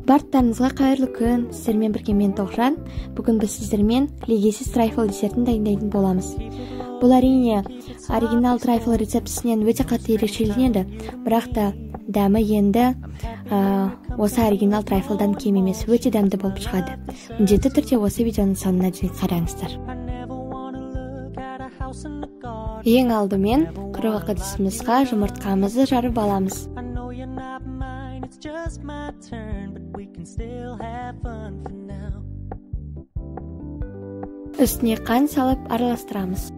Барлықтарыңызға қайырлы күн. Сіздермен бірге мен, Тоғжан. Бүгін біз сіздермен легесіз трайфл десертін дайындайтын боламыз. Бұл, әрине, оригинал трайфл рецептісінен өте қатты ерекшеленеді, бірақ та дәмі енді осы оригинал трайфлдан кем емес, өте дәмді болып шығады. Міндетті түрде осы видеоның соңына дейін қараңыздар. Ең алдымен құрғақ ыдысымызға жұмыртқамызды жарып аламыз. Just my turn, but we can still have fun for now. Үстіне қант салып араластырамыз.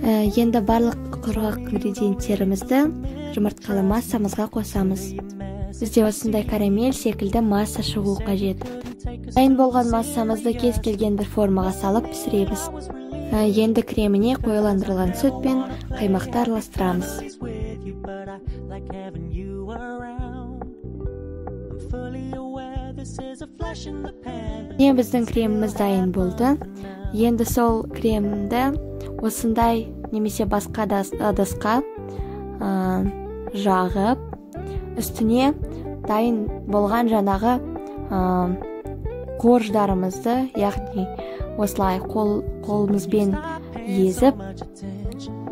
Енді барлық құрғақ ингредиенттерімізді жұмыртқалы массамызға қосамыз. Бізде осындай карамель секілді масса шығу қажет. Дайын болған массамызды кез келген бір формаға салып пісіреміз. Енді креміне қоюландырылған сүт пен қаймақты араластырамыз. With you, but I like having you around. I'm fully aware this is a flash in the pan. Міне, біздің креміміз дайын болды. Енді сол кремді осындай немесе басқа да ыдысқа жағып, үстіне дайын болған жаңағы корждарымызды, яғни осылай қолымызбен езіп,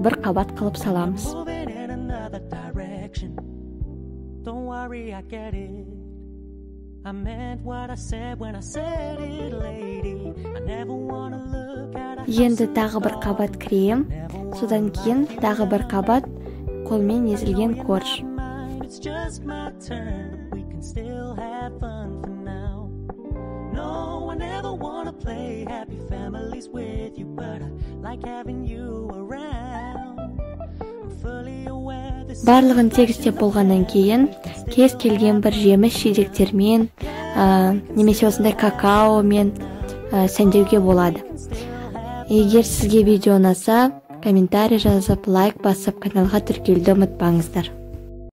бір қабат қылып саламыз. Moving in another direction. Don't worry, I get it. I meant what I said when I said it, lady. I never wanna look at a Енді тағы бір қабат крем, содан кейін тағы бір қабат қолмен езілген корж. Mine. It's just my turn, but we can still have fun for now. No, I never wanna play happy families with you, but I like having you around. I'm fully aware this Барлығын тегістеп болғаннан кейін кез келген бір жеміс жидектермен немесе осындай какаомен сәндеуге болады. Егер сізге видео ұнаса, комментарий жазып, лайк басып, каналға тіркелуді ұмытпаңыздар.